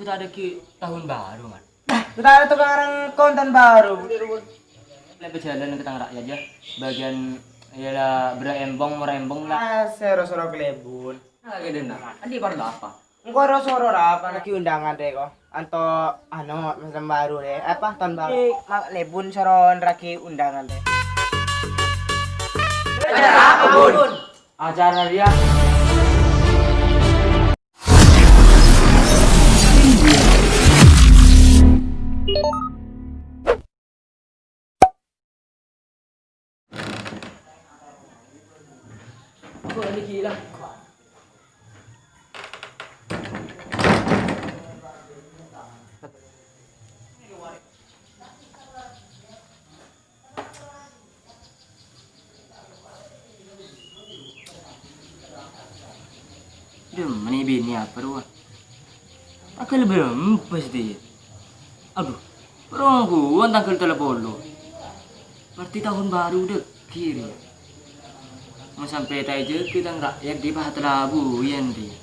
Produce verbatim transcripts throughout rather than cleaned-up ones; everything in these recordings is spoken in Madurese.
Kita ada ki tahun baru, Mat. Kita ada tukang rengkon tahun baru. Lè bâjâlân ka tang ra'yat, yâ. Bagian, yâ, la, bârâ' embong, mora embong, la. Ah, sè ro-soro kalèbun. Nah, gini, nah. Andi' parlo apa? Engko' ro-soro ra, apa lagi undangan rè, ko. Anto, anu, tahun baru rè. Apa, tahun baru? Eh, ma-, lèbun soro nerraghi undangan rè. Acara apa, Bun? Acara rèya. Dâ' mènè binè apa rowa? Tangghâl bârâmpa satèya? Adhu, rongguwân tangghâl tello polo. Berarti tahun baru dhâggi' rèya. Mon sampè' ta' èjâgâ tang ra'yat dhi' pas atalabuyan rèya.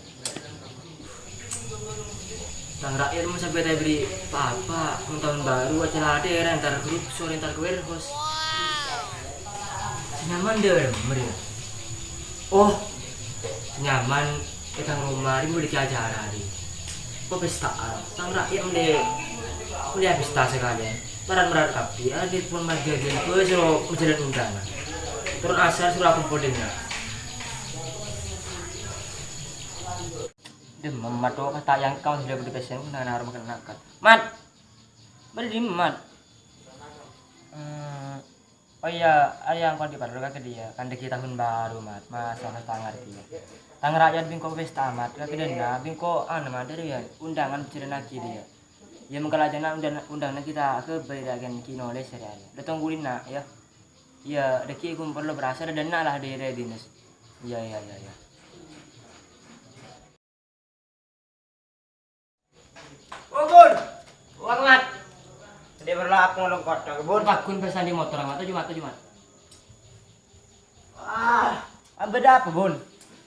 Tang ra'yat mon sampè' ta' èberri' pa-apa, mon tahun baru aja la atèra entar ka Luxor, entar ka warehouse. Sè nyaman dâ' remma rèya. Oh, sè nyaman è tang roma rèya mon dhâggi' acara rèya. Papèsta'an, tang ra'yat mon lè, mon lè apèsta sakalèyan. Marat-marat kabbhi, adhi' pon majâjâ, bâ' soro majâlân undangan. Toron asar soro akompol dinna'. Dâ' Mat, to, kata yang kau sudah budi pesen, nah, nah, rumah kena kat. Mat! Bâdâ dâ' Mat? Hmm, oh iyâ, arèya engko' diparlo ka dhiyâ, kan dhâggi' tahun baru, Mat. Masa pas ta' ngartè, yâ. Tang ra'yat bi' engko' pesta, Mat. Ka dhiyâna, bi' engko', anu, Mat, dâri, yâ, undangan bâjârânnaghi dhiyâ. Yâ, mangkana jâna undang-, undanganna kita ke bâdâ kan ki noles, yâ, yâ. Dâtong kulina, yâ. Yâ, dhâggi' kumpul lo berasa dâ' dâna la dhâri dinas. Yâ, yâ, yâ, yâ. Oh, Bun. Wah, Mat. Tadi perlu aku ngolong kodok, Bun. Pagun pesan di motor, Mat. Toju', Mat, toju', Mat. Wah, bâdâ apa, Bun?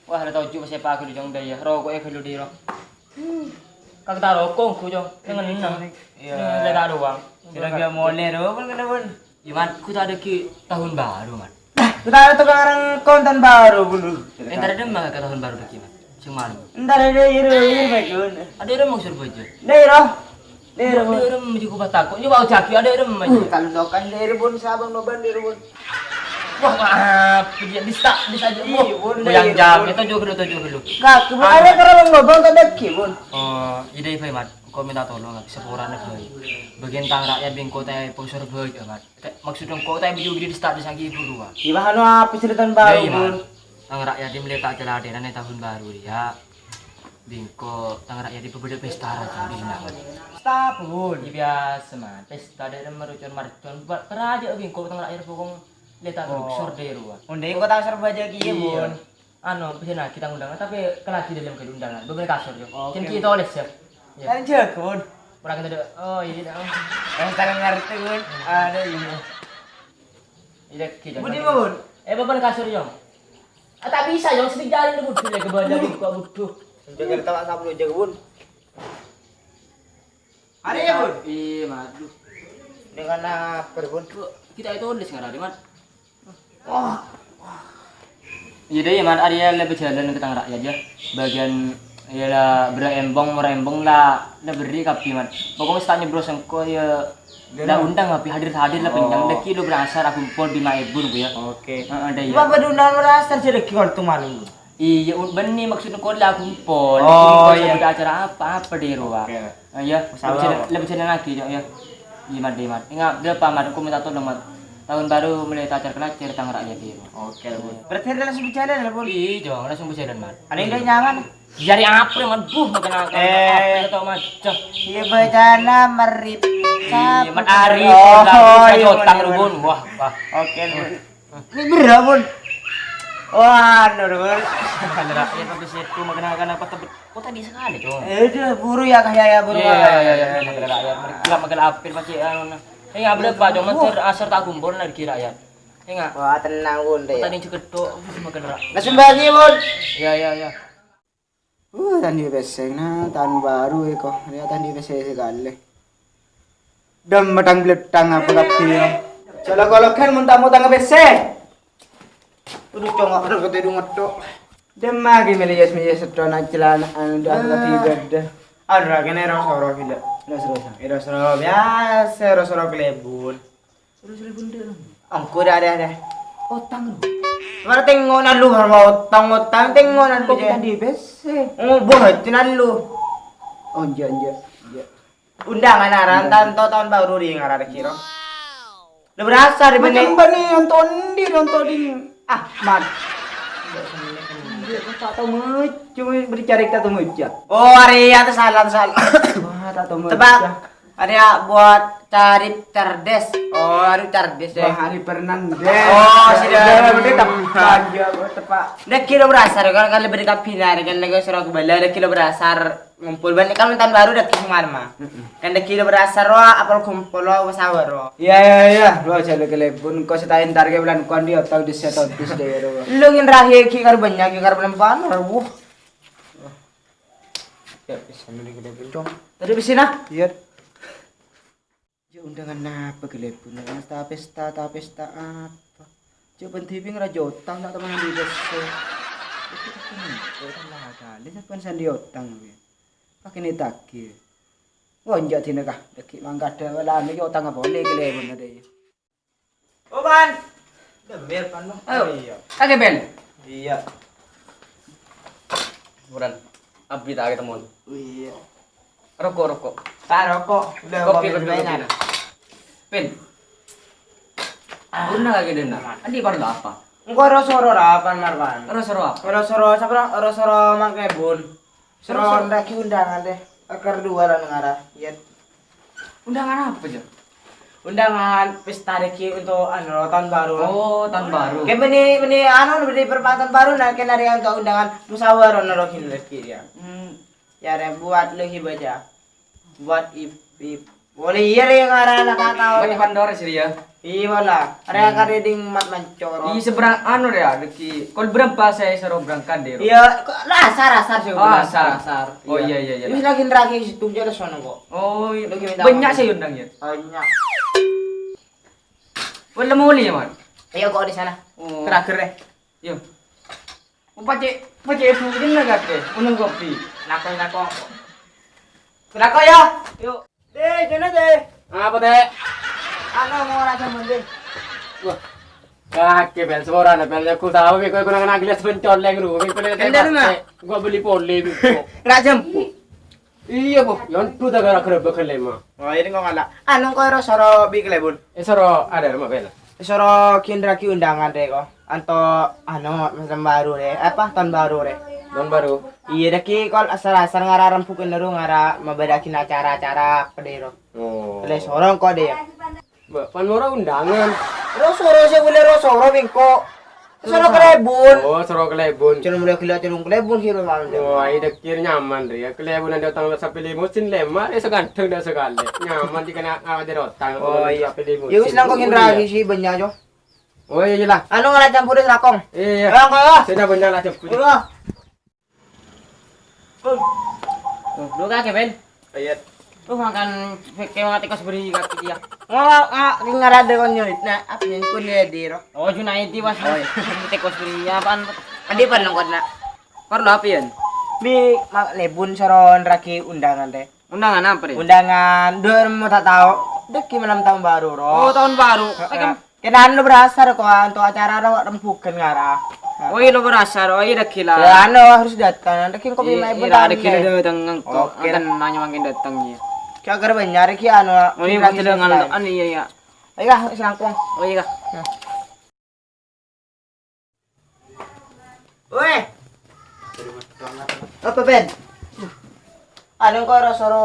Wah, la toju' pas epa aku di jong dâ, yâ. Roko'è ghâllu dhi, ro. Hmm. Kak ta' roko', ku, jong. Dengan ini. Iya. Ini lè ta' doang. Kira-kira molè, ro, Bun, kena, Bun. Yâ, Mat, ku ta' ada ki tahun baru, Mat. Nah, ku ta' ada tukang rengkon tahun baru, Bun. Entar ada mah ke tahun baru lagi, Mat. Sing malam. Entar ada iro, iro, Bun. Ada iro mau suruh baju. Ada iro. Ada iro, Bun. Ada iro mau juga pas takut. Ini mau jagi, ada iro mau. Uh, kalau dokan ada iro, Bun, sabang noban ada iro, Bun. Wah, maaf. Dia bisa, bisa aja. Iya, Bun, goyang ada iro, jam. Bun. Itu juga dulu, itu juga dulu. Kak, Bun, ada kalau noban tak ada ki, Bun. Oh, ide apa, Mat? Engko' minta tolong, Mat. Sepurana, Bun. Bagian tang ra'yat bi' engko' ta' pon suruh baju, Mat. Te-, maksud engko' ta' baju gede di status lagi buru, Mat. Iya, anu apa cerita baru, Bun? Tang ra'yat di mulai ta' teladenan tahun baru, ya. Bi' engko' tang ra'yat di pabada pesta raja di sini, Mat. Pesta apa, Bun? Ya, biasa, Mat. Pesta dari mercon-mercon. Buat peraja bi' engko' tang ra'yat pokok leta. Oh. Sor deh, Ruwa. Onde engko' tang sor baju ki, iya, Bun. Anu, pesen lagi tang undangan, tapi kelagi dalam ke undangan. Beberapa kasur, yo. Oke. Jangan kita oleh, ya. Ya. Kan jago, Bun. Orang kita ada, oh, iya, dah. Yang tak ngerti, Bun. Ada, iya. Iya, kita. Budi, Bun. Eh, beberapa kasur, yo. Ah, tak bisa, yo. Sedikit jalan, Bun. Bila ke bawah, Bun. Kok butuh. Jaga tawa, sabun, jaga, Bun. Ada ya, Bun? Iya, Mat. Duh. Dengan apa, Bun? Kok kita itu tulis nggak ada, Mat? Wah. Iya deh, ya, Mat. Arya lebih jalan ke tang ra'yat, ya. Bagian, ya, la, bârâ' embong, mora embong, la, la berri' kabbhi, Mat. Pokoknya tak nyebros engko', ya, la undang kabbhi hadir-hadir, la penyang. Oh. Dâggi' lo berasa ra kumpul di Maibun, Bu, ya. Oke. Heeh, deh, ya. Bapak diundang berasa jadi ki waktu malam, Bu. Iya, un-, bânnè maksudnya kok la kumpul. Oh, iya. Acara apa, apa deh, Ruwa? Oke. Ah, iya. Masalah apa? Lebih jalan lagi, Cok, ya. Iya, Mat, deh, Mat. Ingat, dia apa, Mat? Aku minta tolong, Mat. Tahun baru mulai tacar kelacar, tang ra'yat, deh, Mat. Oke, Bun. Berarti langsung berjalan, ya, Bun? Iya, Cok, langsung berjalan, Mat. Ada yang nyaman? Cari apa, Mat? Buh, makan apa? Eh. Apa, tau, Mat? Cok. Iya, bacana merip. Iya, Mat Ari. Oh, iya, Bun, iya, Bun. Wah, wah. Oke, Bun. Ini berapa, Bun? Wah, anu, Bun. Makan rakyat, tapi saya tuh makan, makan apa, tebet. Kok tadi sekali, Cong? Eh, udah, buru ya, kaya ya, buru. Iya, iya, iya, iya, iya, makan rakyat. Gila, makan apel, pasti, anu, nah. Eh, nggak boleh, Pak, Cong. Wah. Ntar asar tak kumpul, nah, di rakyat. Iya, nggak? Wah, tenang, Bun, deh, ya. Kok tadi ceketok, makan rakyat. Langsung bagi, Bun. Iya, iya, iya. Uh, ta' andi' pèssè, nah, taon bhâru èko. Rèya ta' andi' pèssè sakalè. Dhâmma thang-bhâlâthang apa kabbhi, ya? Jhâ' la-kologhân mon ta' motang pèssè. Aduh, congok, aduh, kata itu ngetok. Dhâmma ghi' mèlè yas-mèyas sèttona celana, anu, dah, Ah. lagi gada. Aduh, ra kènè ro-soro gila. Ro-soro, sa? Eh, ro-soro biasa, ro-soro kalèbun. Ro-soro bendher. Engko' dah, dah, dah. Otang lu. Mana tengok na lu, sama otang, otang, tengok na lu, Kok je. Tadi pèssè? Oh, boh, itu na lu. Oh, enjâ', enjâ', enjâ'. Undangan aran tanto taon bhâru ri ngarana kiro. Udah berasa di Macam bânnè. Bânnè nonton di, nonton di. Ah, man. Dia tak tahu macam berbicara tak tahu macam. Oh, hari ya, tersalah, tersalah. Wah, tak tahu Tebak. Macam. Hari ya buat cari cerdas. Oh, hari cerdas deh. Wah, hari Fernandes. Oh, sudah. Udah, udah, tepat. Ya, udah, tepat. Udah kilo berasa deh, kalau, kalau beri kapinar, kan lagi suruh kembali, udah kilo berasa. Ngumpul bânnè kan taon bhâru dâgghi' sè marma. Mm-mm. Kan dâgghi' lo berasa rowa, apol kumpul lo, wes awar ro. Iya, iya, iya. Lo jhâ' la kalèbun, engko' sè ta' entar ke bulan kon di otang di setot bis deh, ro. Lo ngin rahi ki karo bânnya', ki karo penempan, ro. Wuh. Ya, bisa nanti kita bincang. Tadi bisa, nah? Iya. Jhâ' undangan napa kalèbun? Pesta, pesta, ta' pesta apa? Jhâ' bân dhibi' ngarajâ otang ta' teman di desa. Itu kan kok salah kali, sampeyan sandi otang, ya. Pakai nitagi. Wah, enjâ' dina kah? Dâgghi' mangkada, lana ya otang apa oleh kalèbun ada ya. Oman! Demer, Pan, no? Ayo. Oh, iya. Kakek Ben. Iya. Buran. Abi tak ketemu. Oh, iya. Rokok, rokok. Tak rokok. Udah, kopi, kopi, kopi, kopi, nah. Pin. Ah. Purna lagi dena. Andi parlo apa? Engko' ro-soro ra, Pan Marwan. Ro-soro apa? Ro-soro sapa, ro-soro mangkebun. Ro-soro. Soro lagi undangan deh. Akar dua lah nengara. Iya. Undangan apa, Jo? Undangan pesta regi untuk, anu, tahun baru. Oh, tahun baru. Kayak beni, beni, anu, beni perempatan baru, nah, kena ada yang untuk undangan musyawarah, naro gini lagi, ya. Hmm. Ya, ada buat lagi baca. Buat ip-, ip-, boleh iya, yang arah anak tahu. Buat Pandora sih, ya. Iya, wala. Ada yang kade ding mat mancoro. Iya, seberang, anu, ya, lagi. Kol berapa saya suruh berangkat, deh? Iya, kok lasar, lasar sih. Oh, lasar. Lasar. Oh, iya, iya, iya. Ini lagi neraki situ, jadi sono kok. Oh, iya. Lagi minta banyak maaf. Saya undang, ya? Banyak. Wala muli, ya, Man? Iya, kok di sana. Oh. Terakhir, deh. Iya. Oh, pacek, pacek itu, ini nggak, deh? Unang kopi. Lakon, lakon. Lakon, ya? Yuk. Deh, jana, deh. Apa, Teh? Anu, mau rasa mending. Wah. Kakek, Bel, suarana, Bel, aku tahu, Bel, kau kurang anak gelas bencong, leng, lu. Bel, Bel, Kendal, Bel, Mak. Gua beli poli, Bel. Rak jempu. Iya, Bu. Yontu tak gara-gara bakal lema. Oh, ini kok ngalah. Anu, kau ro-soro bi kelebun. Eh, soro ada, Mak, Bel. Soro kinragi undangan, deh, kok. Anto, anu, tahun baru, deh. Apa, tahun baru, deh. Tahun baru. Iya, deh, ki, kol asal-asal ngara rembuk, ro, ngara mabadagin acara-acara, apa, deh, ro. Oh. Boleh sorong, kok, deh, ya. Mbak, pan mora undangan. Ro-soro sih boleh ro-soro bengko. Soro kelebun. Oh, soro kelebun. Calon mulai gila calon kelebun sih lo malam. Oh, ayo dekir nyaman, Ri. Ya, kelebun ada utang sapi limusin lemah, eh, seganteng dah sekali. Nyaman dikena awak jadi utang. Oh, iya. Sapi limusin. Ya, wis, langkong lagi sih banyak, Jo. Oh, iya, iya lah. Anu, ngala campur lakong. Iya, iya. Langkong, ya. Sudah banyak lah campur. Udah. Tuh, lu kakek, Ben? Ayat. Tuh, makan peke mati kos beri kaki dia. Ngala, ngala, ngarade kon nyoit. Nah, apa yang kun dia di, Ro? Oh, Junaidi, Mas. Oh, iya. Peke kos beri apaan? Adi apa nang kotna? Parlo apa, Yan? Mi, ma-, lebun soron ragi undangan, teh. Undangan apa, Ri? Undangan, dua mau tak tahu. Dek gimana tahun baru, Ro? Oh, tahun baru. Heeh. Kan Kenaan lo berasar kok, untuk acara ro rembugan ngara. Oh, iya, lo berasar. Oh, iya, dek gila. Ya, anu harus datang. Nanti kan kopi. Iya, main iya, petang, dek gila ya. Datang engko. Oke. Akan nanya makin datang, ya. Kira-kira banyak, ki, anu, oh, iya, generasi kita dengan lain. Anu, iya, iya. Ayo, Kak, selangkong. Oh, iya, Kak. Nah. Weh. Apa, Ben? Anu, kok ro-soro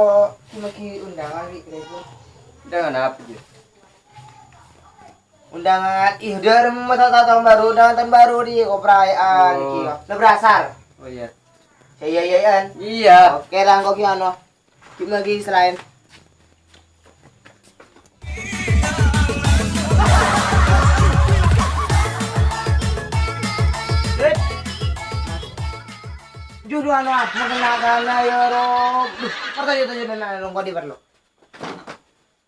lagi undangan, wi, kira-kira. Undangan apa, Ji? Undangan, ih, udah, ada mau tahun baru, undangan tahun baru di, kok perayaan, oh, gitu. Lo berasar? Oh, iya. Ya, iya, iya, kan? Iya. Oke, lah, kok gimana? Gimana lagi selain? Juru anu apa kena-kena ya, Rob? Duh, pertanyaan-pertanyaan nang kodi perlu.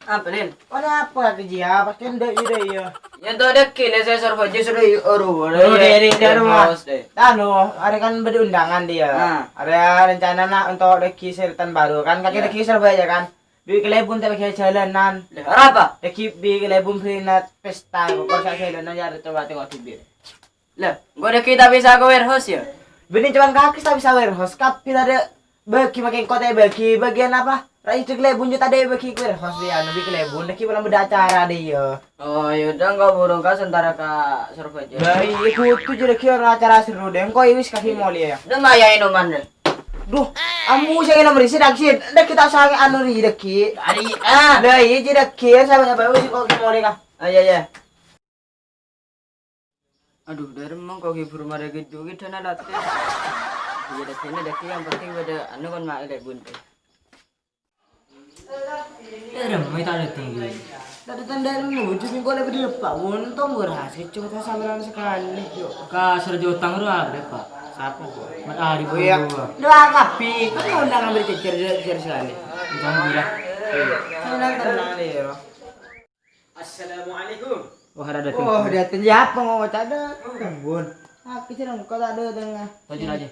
Apa, Lin? Ada apa ke dia? Pakai ndak ide ya? Ya, tuh ada kile saya serba aja sudah ya, aduh, Oh, ya, deh, deh, deh, rumah. Bos, deh. Anu, hari kan ada undangan dia. Ah. Ada rencana nak untuk deki setan baru kan, kaki Iya. deki serba aja kan. Duit kelebun tapi kayak jalanan. Lah, apa? Deki bi kelebun beli nat pesta, kok saya jalanan ya ada tempat tengok bibir. Lah, engko' dâggi' ta' bisa ka warehouse, ya? Bânnè cobâ kakè ta' bisa warehouse, kabbhi tadâ' bâgi, makè engko' ta' èbâgi. Bâgiyân apa? Ra' iyâ kalèbun jâ' tadâ' èbâgi ka warehouse, dâ' anu, bi' kalèbun, dâggi' polana bâdâ acara, dâ' iyâ. Oh, ya udah, engko' burung ka sementara ka Surabaya. Lah, iyâ, kodhu jâ' dâggi' ana acara seru, dâ'. Engko' wis kakè molè, ya. Dâ' maya enoman, dâ'. Duh, amu sè ngenom rèya, dâggi', dâggi' ta' usah anu rèya, dâggi'. Ari, ah. Lah, iyâ, jâ' dâggi', ya, sabbhân-sabbhân wis engko' kakè molè, ka. Ah, ya, ya. Adhu, dâremma engko' ghibur marè ghidhu ghi' dhâna latè. Iyâ, dâggi'na dâggi' yang penting bâdâ anu kon ma' lè bunte. Dâremma ta' dâteng ghi. Ta' dâteng dâremma, bujur engko' lè bâdâ eppa', untung berhasil, cuma ta' sampeyan sakalè, yo. Ka Srajotang ro apa, Pak? Sapa, Pak? Mat Ari. Oh, iya. Dua kapi, kan undang ambil jejer, jejer sakalè. Utang murah. Iya. Tenang, tenang, deh, yo. Assalamualaikum. Wah, ada Oh, dâteng. Dâteng sapa ngoca' dâteng, Bun? Aku sih engko' ta' dâteng, ah. Toju' aja.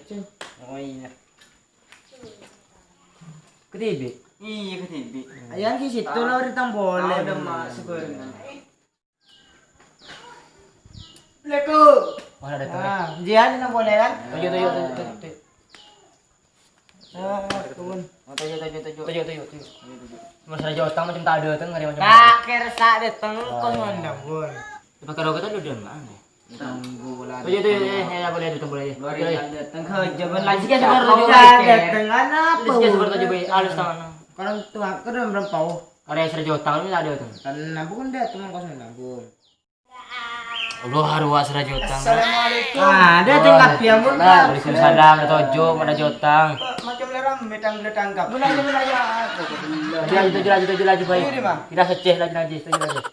Oh, iya. Ketibi. Iya, ketibi. Ayan ki situ lo ri Tambolè. Ada mak sebarengan. Assalamualaikum. Wah, ada dâteng. Ah, jian Tambolè kan? Toju', toju', toju', toju'. Ah, pun. Oh, toju', toju', toju'. Toju', toju', toju'. Mas Raja Otang macam tak ada dâteng, hari macam. Tak kira tak dâteng, kos mandang, Bun. Pakaro kata lu dâ' ma'an, ya? Tunggu lah. Toju', toju', eh, eh, apa dia dâteng, boleh, ya? Luar biasa dâteng, kejauhan lagi kan, baru toju', dâteng, apa? Terus dia seperti toju', boy. Alus tangan. Kalau tuh, aku udah berapa, oh? Karena Sri Jotang ini tak ada dâteng. Kan nabung kan dâteng, kos nabung. Allah, haru wa Sri Jotang. Assalamualaikum. Ah, ada dâteng kabbhi, ampun. Waalaikumsalam, ada toju', ada Jotang. Macam lerang, metang, metang, kap. Mulai, mulai, ya. Toju', toju', toju', toju', boy. Iya, di mana? Kita seceh lagi, lagi, toju', toju'.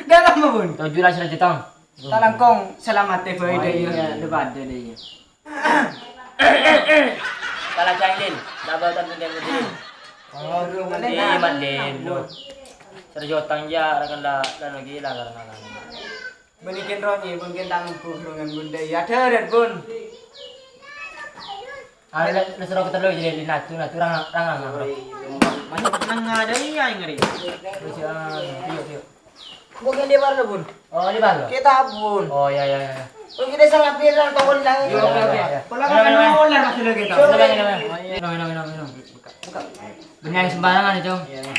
Dalam, Bun. Toju' lah, Sri Jotang. Ta' langkong salamet bhâi, dâ' iyâ. Iya, lu pada dâ' iyâ. Salah cangin, ta' bâdân penting penting. Oh, Iya, Mat Lin, lu. Sri Jotang jâ', kan la, la lagi la karena kan. Bânnè kèn ro, nyi, Bun, kèn ta' ngembu ghârungan Bun dâ' iyâ. Adhâr, Bun. Ayo, le-, le soro keterro jadi di natu, natu rang, rang, rang, rang. Masih tenang ada iya yang ngeri. Terus, ya, iya, iya. Bukan di mana, Bun? Oh, di mana? Kita, Bun. Oh, iya, iya, iya. Oh, kita sangat biasa, tolong lagi. Iya, iya, iya. Kalau kan ular masih lagi, kita. Minum, minum, minum, minum. Buka, buka. Benyang sembarangan itu. Iya, iya.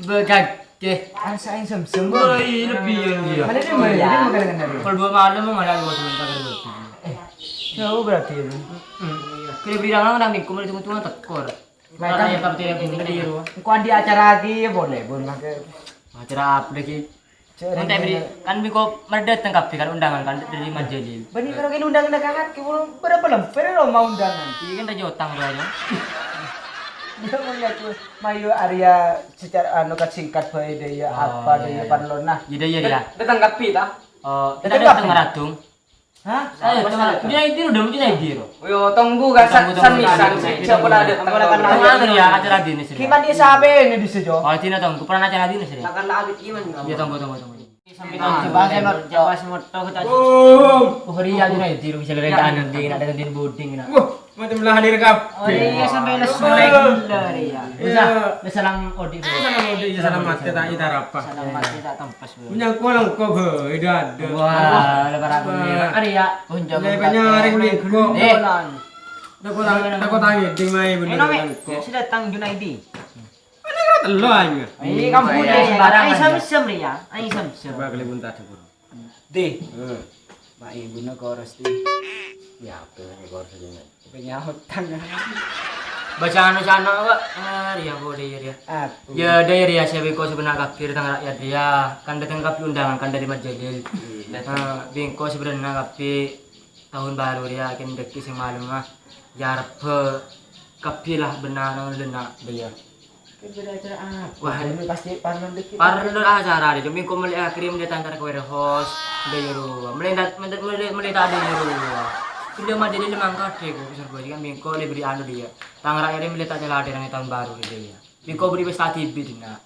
Begadeh. Rasa air zam-zam, Bun. Woi, lebih yang dia. Mana dia, mana dia? Dia makan dengan dia. Kalau dua malam mau malah dua sebentar dulu. Eh, jauh berarti ya, Bun. Hmm. Kira beri rang nang minggu, mau ditunggu-tunggu tekor. Mereka Orang yang kamu tidak mungkin. Engko' andi' acara lagi ya boleh, Bun, mangke. Acara apa lagi? Cek Nanti reng-, beri, kan biko meredet teng kabeh kan undangan kan dari Majalil. Bani kalau kini undangan dekat, kini berapa lemper lo mau undangan? Iya kan Raja Otang, Bro, ya. Dia mau ngaku, mayu Arya secara anu kan singkat bae deh ya, Oh, apa deh iya, ya, iya. Parlona. Iya, iya, iya. Datang kapi ta? Oh, Datang kita datang kapi? Maradung. Hah? Ayo, Mas, teman. Ada. Dia itu udah mungkin aja, Bro. Yo, tunggu, gak Tunggu, san, tunggu, san, tunggu, san, tunggu, saya tunggu, coba tunggu. Ada. Tunggu, tunggu, tunggu. Tunggu, ya, acara dini sih. Gimana dia sampai ini di sini, Jo? Oh, Tina, tunggu. Pernah acara dini sih. Takkan lah, abis gimana? Iya, tunggu, tunggu, tunggu. Sampai Nah, tunggu. Coba saya mau, coba saya mau tahu kita. Boom. Oh, iya, Tina, itu bisa leren Ya. Tangan, Tina, ada Tina Buding, Tina. Wah, macam lah hadir kap. Oh, iya, sampai lesu lagi, ya. Iya. Bisa, salam odi. Salam odi, salam mati, tak ita rapa. Salam mati, tak tempes, Bro. Punya kolong kok, tidak ada. Wah, lebaran Wah. Ada ya. Punjak Ini banyak orang nih, kok. Eh. Takut tang-, takut tangis, di mai bener Eno, kan, Mek. Kok. Sudah tang Junaidi. Ada kena telo aja. Ini kamu Iya, punya sembarangan, Ayo ya. Sem-sem, ya. Ayo sem-sem. Coba kali pun tak ada, Bro. Di. Hmm. Mak ibuna koros, di. Ya, apa yang koros ini? Penyahutan. Bacaan sana, Pak. Ah, Ria, boleh, ya, Ria. Aku. Ya, ada ya, Ria, saya beko sebenar kafir, tang rakyat, Ria. Kan datang kafir undangan, kan dari Majalil. Iya. Ah, bengko sebenarnya kafir tahun baru, Ria, kan deki semalam, ah. Ya, Rebo, kafir lah, benar, nang lena. Iya. Kira-kira acara apa? Wah, ini pasti parlon dikit. Parlon acara deh, cuma kok meli krim dia tangkar ke warehouse, udah nyuruh. Meli tak, meli, meli, meli tak ada nyuruh. Belum aja dia lemang kade ko, besar baju kan bengko le beri anu dia. Tang rakyat ini milih tak cela ada yang tahun baru dia ya. Bengko beri pesta tibi dina.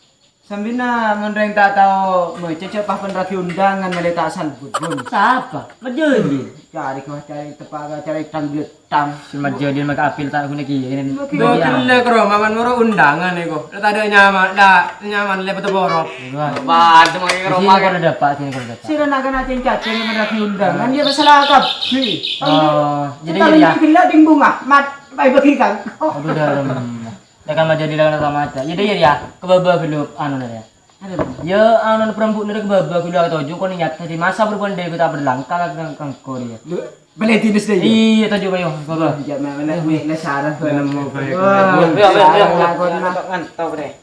Sambina mon rèng ta' tao maca, cè' pas pon ragi undangan, malè ta' salbut, Bun. Sapa? Majâli. Cari kok cari tepa', cari tang-glettang. Sè majâli maka apil ta' guna kiye. Duh, gella karo maman moro undangan iku. La tadâ' nyaman, la nyaman le beto borok. Waduh, mau karo sini makan. Kalau dapat, sini kalau dapat. Sira nak kena ceng-caceng mon ragi undangan, ya masalah kabbhi. Oh, jadi ya. Gella ding bunga, mat, pai bagi kang. Aduh, dalam. Ya kan majâli la kena ta' maca. Ya deh ya, ya. Kebaba belum anu ya. Anu. Ya anu perempuan ni kebaba belum atau jung kon niat tadi masa perempuan dari kota berlangkah kan kangkor ya. Lu beli dinas deh. Iya, tadi bayo baba. Iya, mana mana sarah nemu baik. Wah, ayo, ayo, ayo, ayo. Ngan, tau deh.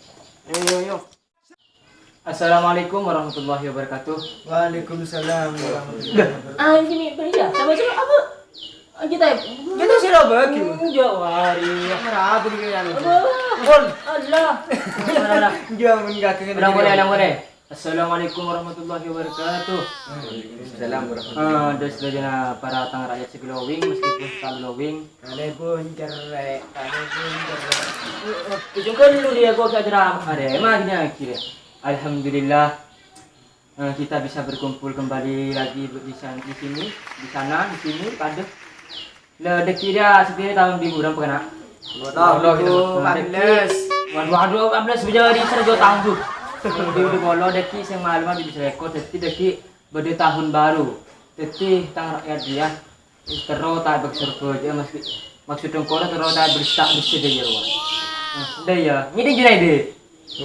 Ayo, ayo. Assalamualaikum warahmatullahi wabarakatuh. Waalaikumsalam warahmatullahi wabarakatuh. Ah, ini sini beri ya. Sama-sama apa? Ah, kita ya. Kita sih lo bagi. Enggak, wari. Kenapa nih yang Aduh. Pon. Allah. Mana, mana? Dia menggagah. Ulang boleh, ulang boleh. Assalamualaikum warahmatullahi wabarakatuh. Waalaikumsalam warahmatullahi Ah, dan selanjutnya para tang rakyat seglowing meskipun tak glowing. Kalebun cerrek, kalebun cerrek. Ujung kan dulu dia gua gak ceramah. Ada emang akhirnya akhirnya. Alhamdulillah. Eh, kita bisa berkumpul kembali lagi di sana, di sini, di sana, di sini, pada. Lah, deki dia setidaknya tahun di bulan pernah. Dua tahun. Waduh, waduh, empat belas. Waduh, waduh, empat belas bisa di Serjo tahun tuh. Di udah bolo deki sing malu di bisa rekor, deki deki beda tahun baru. Deki tang rakyat dia terro tak berserba aja maksud maksud dengkora terro tak bersak bisa deh ya. Udah ya, ini juga deh.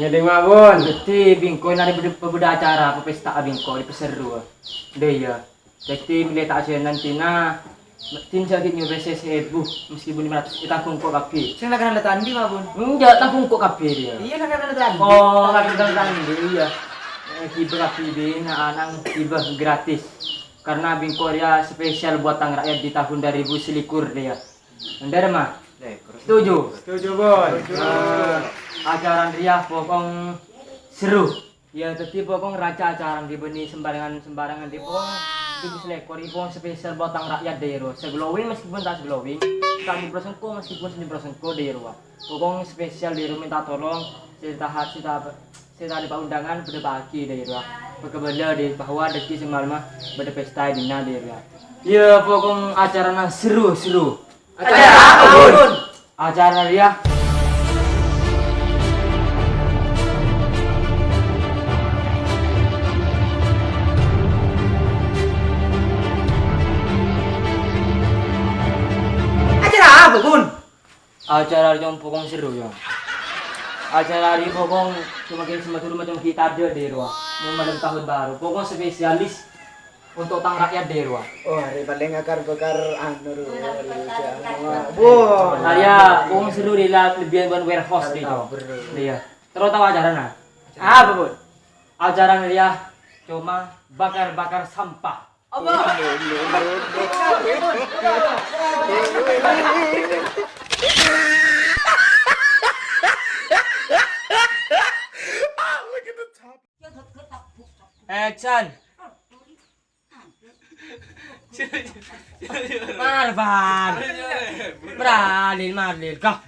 Ngedeng mawon. Dadi bingko nari beda, beda acara apa pesta bingko di peseru. Deh ya. Dadi milih tak aja nanti nah. Tim sakit nyuruh saya seribu meskipun lima ratus kita kungkok kabeh. Sing lagi nanda tandi mawon. Enggak, tak kungkok kabeh dia. Iya, lagi nanda tandi. Oh, lagi nanda tandi, iya. Eh, kita kabeh dia nah, anang kita gratis. Karena bingko dia spesial buat tang rakyat di tahun dua ribu selikur dia. Bener, Mas? Setuju? Setuju, Bun. Eh, acara rèya pokong seru. Ya, dadi pokong raca acara di bânnè sembarangan-sembarangan di pokong. Itu selekor, itu pokong spesial buat tang rakyat daerah. Seglowing meskipun tak seglowing, tak nyemprot sengko meskipun nyemprot sengko daerah. Pokong spesial daerah minta tolong, saya tahan, saya tahan. Sè tadâ' paundangan bâdâ pagi dâ' iyâ rowa. Pagabâlâ dâ' bahwa dâgghi' sè malem bâdâ pesta è dinna' dâ' iyâ rowa. Iyâ, pokong acarana seru-seru. Acara apa, Bun? Acara rèya. Acara apa, Bun? Acara rèya pokong seru, ya. Acara rèya pokong coma kèng sè Madhurâ macem ghi' tadâ' dâ' iyâ rowa. Mon malem tahun baru, pokong spesialis untuk tang rakyat dâ' iyâ rowa. Oh, hari paling akar-bakar anu, ro, ro, ro, ro. Wah. Arèya pokong seru rèya lebbiyân bân warehouse dâ' iyâ rowa. Iya. Terus tao acarana? Apa, Bun? Acarana rèya coma bakar-bakar sampah. Apa? Action. Marban. Marlil, Marlil. Kah.